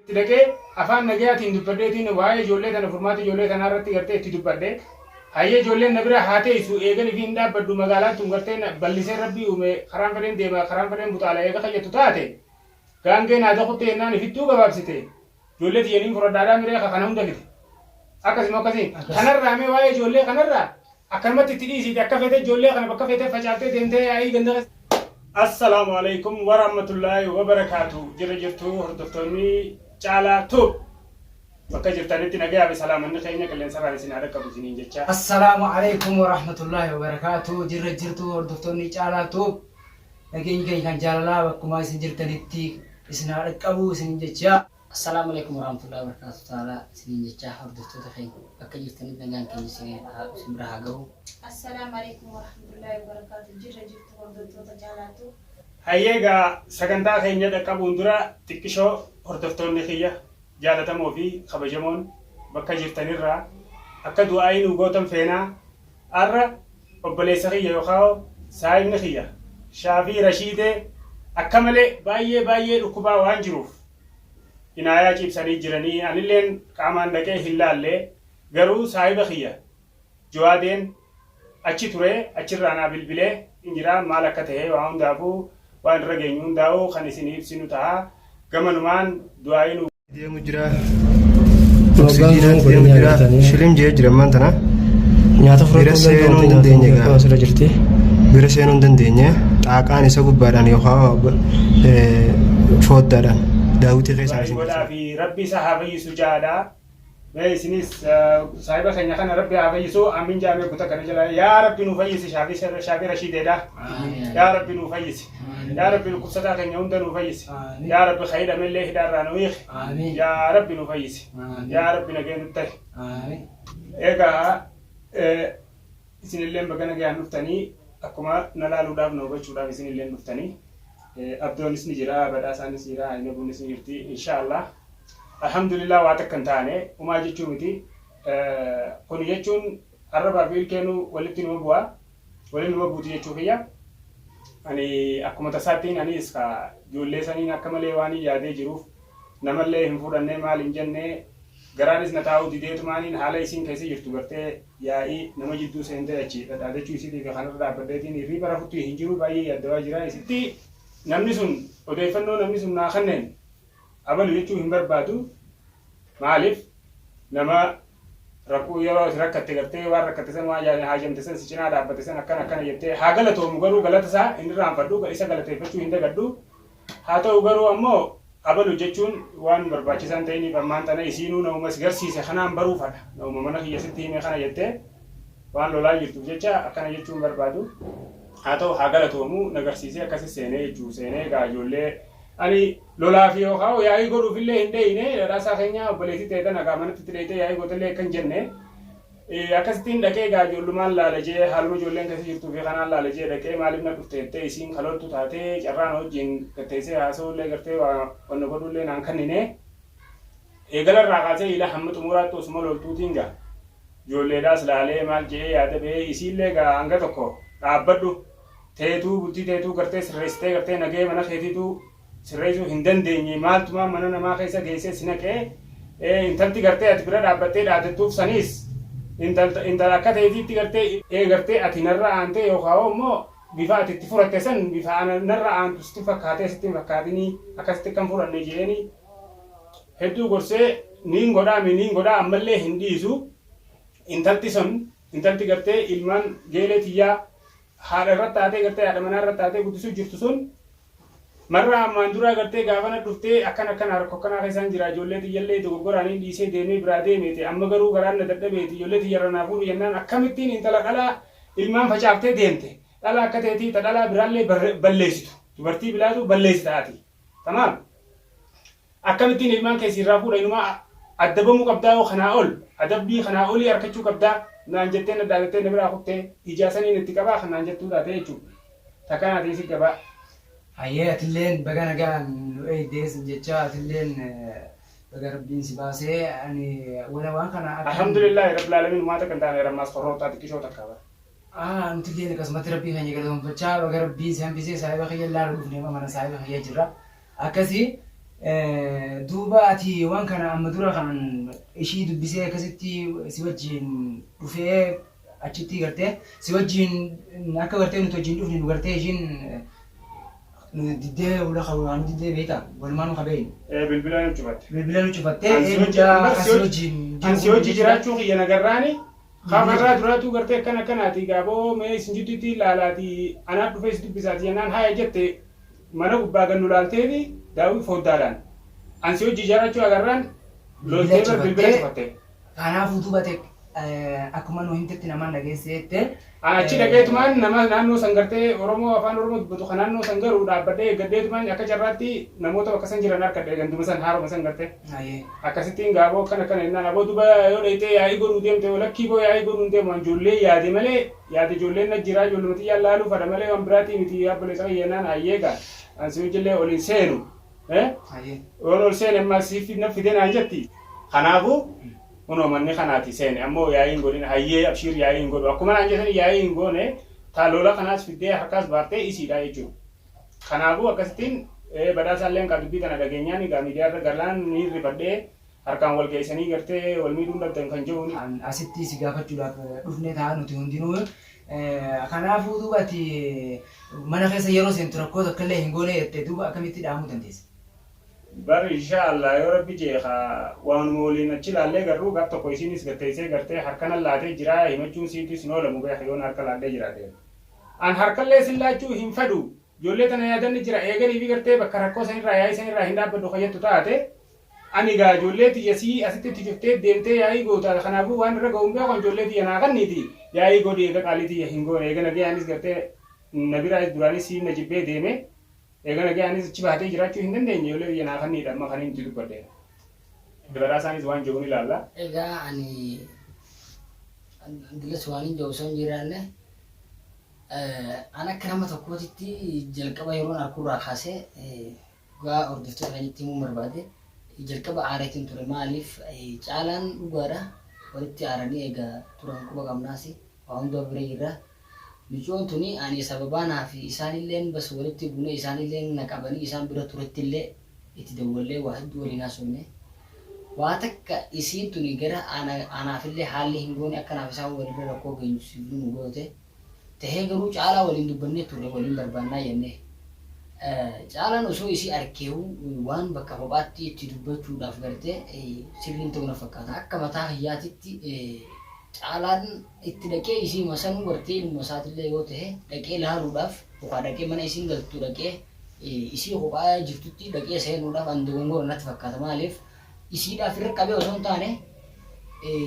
Itti dhaqee afaan nagayaatiin dubbadheetiin waa'ee ijoollee tana furmaata ijoollee tanaa irratti gartee itti dubbadhe. Hayyee ijoolleen na bira haa teessu eegan ifii hin dhaabbadhu magaalaan tun gartee na ballisee rabbii uume karaan fedheen deema karaan fedheen buxaala eega kayyattu taate gaangee naa dakutte jennaan ifittuu gabaabsite ijoollee tiyya niin fudhadhaadhaa miree ka kana hunda fide. Akkasi moo akkasii? Kanarraa mee waa'ee ijoollee kanarraa Akkanumatti itti dhiisiiti akka feete ijoollee kana bakka feete facaaftee deemtee yaa'ii ganda keessa. Assalaamu alaikum warahmatullaahi wabarakaatu jirra jirtu hordoftoonni Caalaa Tube bakka jirtanitti nagayaa fi salaamanni keenya qilleensarraan isin haa dhaqqabu isiniin jecha. Assalaamu alaikum warahmatullaahi wabarakaatu jirra jirtu hordoftoonni Caalaa Tube nageenyi keenya kan jaalalaa bakkumaa isin jirtanitti isin haa dhaqqabu isiniin jecha. Assalaamu Aleeykum Warahmatullahi Wabarakaatuh Ta'aalaa isiniin jechaa hordoftoota keenya bakka jirtanitti nagaan keenya isin haa isin bira haa gahu. Assalaamu Aleeykum Warahmatullahi Wabarakaatuh Jirra jirtu hordoftoota Caalaa Tube. Hayyee egaa sagantaa keenya dhaqqabuun dura xiqqishoo hordoftoonni kiyya jaalatamoo fi kabajamoon bakka jirtanirraa akka du'aa'ii nuu gootan feenaa arra obboleessa kiyya yookaa saahibni kiyya Shaafii Rashiidee akka malee baay'ee baay'ee dhukkubaa waan jiruuf inaayaa ciibsanii jiranii anilleen qaamaan dhaqee hin laalle garuu saahiba kiyya Jawaadeen achi ture achirraa naa bilbilee hin jira maal akka tahe waa hundaafuu waan irra geenyu hundaa'uu kan isin ibsinu taha gamanumaan du'aa'ii nuu Deemu jira. Oksijiinaan deemu jira. Shilim jee jira ammaan tana. Nyaata Bira fudhachuu seenuu hin dandeenye gaa. asirra jirti. Bira seenuu hin dandeenye. Xaaqaan isa gubbaadhaan yookaan fooddaadhaan daawwitii keessaan Du'aa'ii isin godhaa fi rabbi isa haa fayyisu jaadha. Mee isinis saahiba keenya kana rabbi haa fayyisu amiin jaamee kuta kana jala yaa rabbi nu fayyisi shaafii shaafii rashiideedha. Yaa rabbi nu fayyisi. Yaa rabbi dhukkubsataa keenya hunda nu fayyisi. Yaa rabbi ka hidhamellee hidhaarraa nu hiiki. Yaa rabbi nu fayyisi. Yaa rabbi nagee nutti tahi. Egaa isinilleen baga nagayaan dhuftanii akkuma na laaluudhaaf na hubachuudhaaf isinilleen dhuftanii abdoonis ni jira badhaasaanis jira ayinabuunis ni jirti inshaallah. Alhamdulillah waa takka hin taane umaa jechuu miti kuni jechuun arrabaa fi ilkeenuu walitti numa bu'a waliin numa buuti jechuu kiyya ani akkuma tasaattiin anis ka ijoollee saniin akka malee waan yaadee jiruuf namallee hin fudhannee maal hin jenne garaanis na taa'uu dideetumaaniin haala isiin keessa jirtu gartee yaa'ii nama jidduu seentee achi dhadhaadachuu isiitii fi kanarra dhaabbadheetiin hirriiba rafuttu hin jiru baay'ee yaaddawaa jira isitti namni sun odeeffannoo namni sun naa kenneen Abalu jechuu hin barbaadu maaliif nama rakkoo yeroo ati rakkatte gartee waan rakkatte san waan haajamte san si cinaa dhaabbate san akkana akkana jettee haa galatoomu garuu galata isaa hin irraanfadhu isa galateeffachuu hin dagadhu haa ta'u garuu ammoo abalu jechuun waan barbaachisaa hin ta'iniif ammaan tana isiinuu namuma si garsiise kanaan baruu fadha namuma mana kiyya sitti hime kana jettee waan lolaa jirtuuf jecha akkana jechuu hin barbaadu haa ta'u haa galatoomu na garsiisee akkasi seenee jechuu seenee egaa ijoollee Ani lolaa fi yookaan yaa'ii godhuuf illee hin dheeyne dhadhaasaa keenya obboleettii ta'e tana gaa manatti itti dheeytee yaa'ii gootellee akka hin jenne akkasittiin dhaqee gaa ijoollumaan laala jee haaluma ijoolleen keessa jirtuu fi kanaan laala jee dhaqee maaliif na dhufte jettee isiin kaloltu taatee carraan wajjin gatteessee haasa'ullee gartee waa wanna godhullee naan kannine eegala irraa kaasee ila hamma xumuraatti osuma loltuutiin gaa ijoolleedhaas laalee maal je'ee yaada ba'ee isiillee gaa hanga tokko dhaabbadhu teetuu bultii teetuu gartee sirreessitee gartee nagahee mana keetiituu sirreessuu hin dandeenye maaltumaa mana namaa keessa geessee si naqee intalti gartee ati bira dhaabbattee dhaadattuuf saniis intala akka teetiitti gartee ee gartee ati narra aantee yookaan immoo bifa ati itti furatte san bifa ana narra aantu sitti fakkaatee sitti hin fakkaatinii akkasitti kan furanne je'eeni hedduu gorsee niin godhaami niin godhaa ammallee hin dhiisu intalti sun intalti gartee ilmaan geelee tiyyaa haadha irratti taatee gartee haadha manaa irratti taatee guddisuu jirtu sun marraa ammaan duraa gartee gaafana dhuftee akkan akkana rakkoo akkanaa keessaan jira ijoollee tiyyallee dogoggoraan hin dhiisee deemee biraa deemeeti amma garuu garaan na dadhabeeti ijoollee tiyyarra naa fuudhu jennaan akkamittiin intala dhalaa ilmaan facaaftee deemte dhala akka teetii ta dhalaa biraallee balleessitu dubartii bilaatu balleessita ati tamaam Akkamittiin ilmaan kee siirraa fuudha inumaa addabamuu qabdaa yoo kanaa ol adabbii kanaa olii arkachuu qabdaa naan jettee na dhaadattee na biraa kuttee ijaa saniin itti qabaa kan naan jettuu taatee jechuudha. Takkanaatiin si qabaa. Hayyee atilleen baga nagaan nu eeydee sin jechaa atilleen baga rabbiin si baasee ani wala waan kana akkan Alhamdulillaahi rabbil aalamiin umaa takka hin taane rammaas korroorxaa xiqqishoo takka bara. Ah nutilleen akkasumatti rabbii keenya galatoomfachaa baga rabbiin si hambisee saahiba kiyya laalu dhufne amma mana saahiba kiyya jirra. Akkasi Duuba ati waan kana amma dura kan ishii dubbisee akkasitti si wajjiin dhufee achitti gartee si wajjiin akka gartee nuti wajjiin dhufne nu gartee ishiin nu diddee hula kan nu diddee beektaa walumaa nu kabeeynu. Bilbila nu cufatte. Bilbila nu cufattee An si eenyudha wajji- kan si wajjiin An si jiru wajji jiraachuu kiyya nagarraani. Kaamarraa duraatuu gartee akkana akkanaati gaaboo mee isin jidduutti ilaalaati anaa dhufee si dubbisaati jennaan haya jette mana gubbaa gad nu laalteeti daawwii foddaadhaan. An si wajji jiraachuu agarraan loltee bar bilbila cufatte. Kanaafuu duuba ati akkuma nu himtetti namaan dhageesse jette. An achi dhaqeetumaan nama naannoo san gartee Oromoo afaan Oromoo dubbatu kan naannoo san garuu dhaabbadhee eeggadheetumaan akka carraatti namoota bakka san jiran harkadhe ganduma san haaruma san gartee. Akkasittiin gaaboo akkana akkana jennaan aboo duba yoo dhayxee yaa'ii godhuu deemte oo lakkii boo yaa'ii godhuu hin deemu an ijoollee yaade malee yaade ijoolleen na jiraa ijoolluma tiyyaan laaluu fadha malee waan biraatii miti obboleessa kiyya jennaan hayyee gaa an si wajjillee ol hin seenu. Yoon ol seene amma siif na fide naan jetti. Kanaafuu kunoo manni kanaati seene ammoo yaa'ii hin godhin hayyee abshiir yaa'ii hin godhu akkuma naan jettan yaa'ii hin goone taa lola kanaas fiddee harkaas baaftee isiidha jechuudha. Kanaafuu akkasittiin badhaasaalleen kaa dubbii tana dhageenyaan egaa miidiyaa irra galaan ni rifadhee harkaan wal geessanii gartee wal miidhuun dhabdan kan jiru. An asitti si gaafachuudhaaf dhufne ta'a nuti hundinuu. Kanaafuu duuba ati mana keessa yeroo seentu rakkoo takka illee hin goone jette duuba akkamitti dhaamuu dandeessa? Bar insha Allah yoo rabbi je'e ka waanuma waliin achi laallee garruu gaaf tokko isiinis gad teessee gartee harka nan laatee jiraa himachuun siitis hin oolamu beeki yoon harka laadhee jiraate. An harkallee sin laachuu hin fedhu ijoollee tana yaadanni jira eeganiifi gartee bakka rakkoo sanirraa yaa'ii sanirraa hin dhaabbadhu ka jettu taate ani gaa ijoollee tiyya sii asitti itti cuftee deemtee yaa'ii goota kanaafuu waan irra ga'u hin beeku an ijoollee tiyya naa kanniiti yaa'ii godhi eega qaalii tiyya hin goone eega nagayaanis gartee na biraayis duraanis siin na jibbee deeme Eega nagayaanis achi baatee jiraachuu hin dandeenye ijoollee tiyya naa kanniidha amma kanin itti dubbadhe. Badhaasaanis waan jedhu ni ilaalla. Egaa ani dilas waanin jedhu osoo hin jiraanne an akka nama tokkootitti jalqaba yeroon arkurraa kaasee dhugaa hordoftoota keenyatti himuu barbaade jalqaba aareetiin ture maaliif caalaan dhugaadha walitti aaranii egaa turan quba qabnaasi waa hundaa bira jirra Micoon tuni ani sababaa naa fi isaanilleen bas walitti buune isaanilleen na qabanii isaan bira turettillee itti dawwallee waa hedduu waliin haasofne. Waa takka isiin tuni gara ana anaafillee haalli hin goone akka naaf isaan walirra rakkoo geenyusiifnu nu goote. Tahee garuu caalaa waliin dubbannee turre waliin barbaannaa jennee. Caalaan osoo isii arkeehu waan bakka kophaatti itti dubbachuudhaaf gartee sirriin ta'uu na fakkaata. Akka mataa kiyyaatitti Caalaan itti dhaqee isiima sanuu gartee ilmuma isaatillee yoo tahe dhaqee laaluudhaaf yookaan dhaqee mana isiin galtu dhaqee isii kophaa jirtutti dhaqee seenuudhaaf an dogongora natti fakkaata maaliif isiidhaaf irra qabee osoo hin taane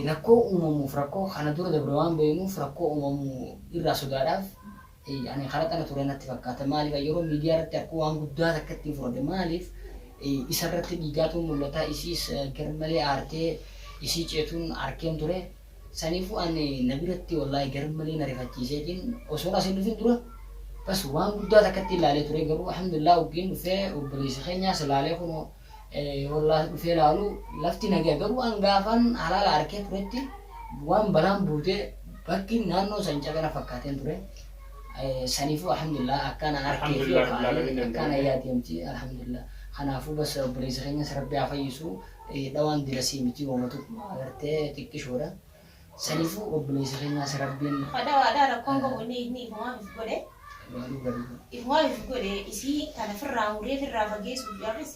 rakkoo uumamuuf rakkoo kana dura dabre waan beeknuuf rakkoo uumamu irraa sodaadhaaf ani karaa xana ture natti fakkaata maaliif yeroo miidiyaa irratti akkoo waan guddaa takka ittiin fudhate maaliif isa irratti dhiigaatu mul'ata isiis garmalee aartee isii ceetuun arkeen ture saniifuu ani na biratti wallaahi garmalee na rifachiiseetiin osoon as hin dhufin dura bas waan guddaa takka ittiin laalee ture garuu alhamdulillah oggiin dhufee obboleessa keenyaas laalee kunoo wallaahi dhufee laalu lafti nagaa garuu an gaafan halaala arkee turetti waan balaan buutee bakki naannoo san cabe na fakkaateen ture. Saniifuu alhamdulillah akkaan an arkee fi Alhamdulillah, Rabbil Aalamiin akkaan danda'ame. yaadamti alhamdulillah. Kanaafuu bas obboleessa keenyas rabbi haa fayyisu dhawaan dilasii miti hoomatu agartee xiqqishoodha. Saniifuu obboleessa keenyas rabbiin Dhadhawaadhaa rakkoon qabu inni inni ifumaaf if godhe dhuga dhuga. ifumaaf if godhe isii tana firraa muree firraa fageessuudhaafis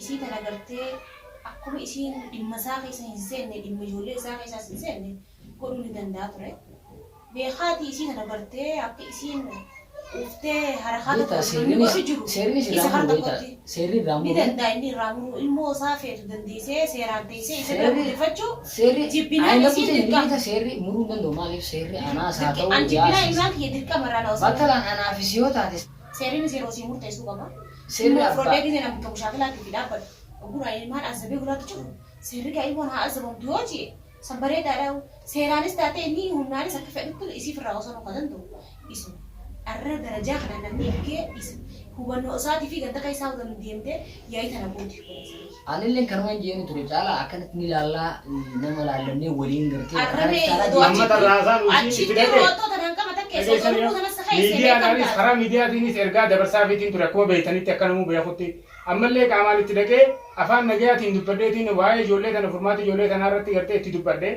isii tana gartee akkuma isiin dhimma isaa keessa hin seenne dhimma ijoollee isaa keessaas hin seenne godhuu ni danda'a ture. Beekaatii isii tana gartee akka isiin uftee harakaata Beektaa tokko namni seerrinis godhu jiru seerrinis isa irraa kara muru beektaa tokkotti seerri irraa ni muru danda'a inni irraa muruu ilmoo isaa feetu dandeessee seeraan teessee isa bira seerri guddifachuu seerri jibbinaan ani isiin lakkuu ta'e dirqama. beektaa seerri muruu hin danda'u maaliif seerri anaas haa ta'u An jibbinaa yaasiis ilmaan kiyya dirqama irraa na osoo battalaan anaafis yoo taate seerrinis yeroo sii murteessuu qaba. seerri Ilmoo abbaa fudhadhee gisee namni tokko shaakalaatii fi dhaabbadhu. Ogguraa ilmaan azabee gulaatti jiru seerri gaa ilmoon haa azabamtu yoo jee san bareedaadha. Seeraanis taatee inni humnaanis akka fedhutti isiif irraa osoo nu danda'u isuma. Arra darajaa kana namni ergee isa. Hubannoo isaatii fi ganda keessaa odoo deemtee yaa'ii tana gooti. Anillee kanumaan jeenu ture caalaa akkanatti ni ilaallaa nama laallannee waliin gartee Arrabee caalaa odoo Amma tarraasaan hojii itti achitti dhaqe. rootoo tanaan qabatan keessa osoo lubbuu sanas keessa Miidiyaadhaanis karaa miidiyaatiinis ergaa dabarsaafiitiin ture akkuma beektanitti akka namuu beekutti. Ammallee qaamaan itti dhaqee afaan nagayaatiin dubbadheetiin waa'ee ijoollee tana furmaata ijoollee tanaa irratti gartee itti dubbadhe.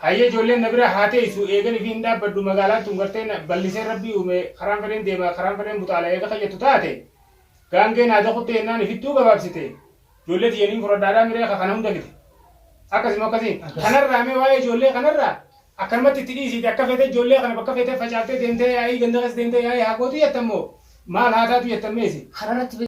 Hayyee ijoolleen na bira haa teessu eegan ifii hin dhaabbadhu magaalaan tun gartee ballisee rabbii uume karaan fedheen deema karaan fedheen buxaala eega kayyattu taate gaangeen haada kuttee jennaan ifittuu gabaabsite ijoollee tiyya niin fudhadhaadhaa miree ka kana hunda fide. Akkasi moo akkasii? Kanarraa mee waa'ee ijoollee kanarraa akkanumatti itti dhiisiiti akka feete ijoollee kana bakka feete facaaftee deemtee yaa'ii ganda keessa deemtee yaa'ii haa gootu jettan moo maal haa taatu jettan mee isin? Kanarratti.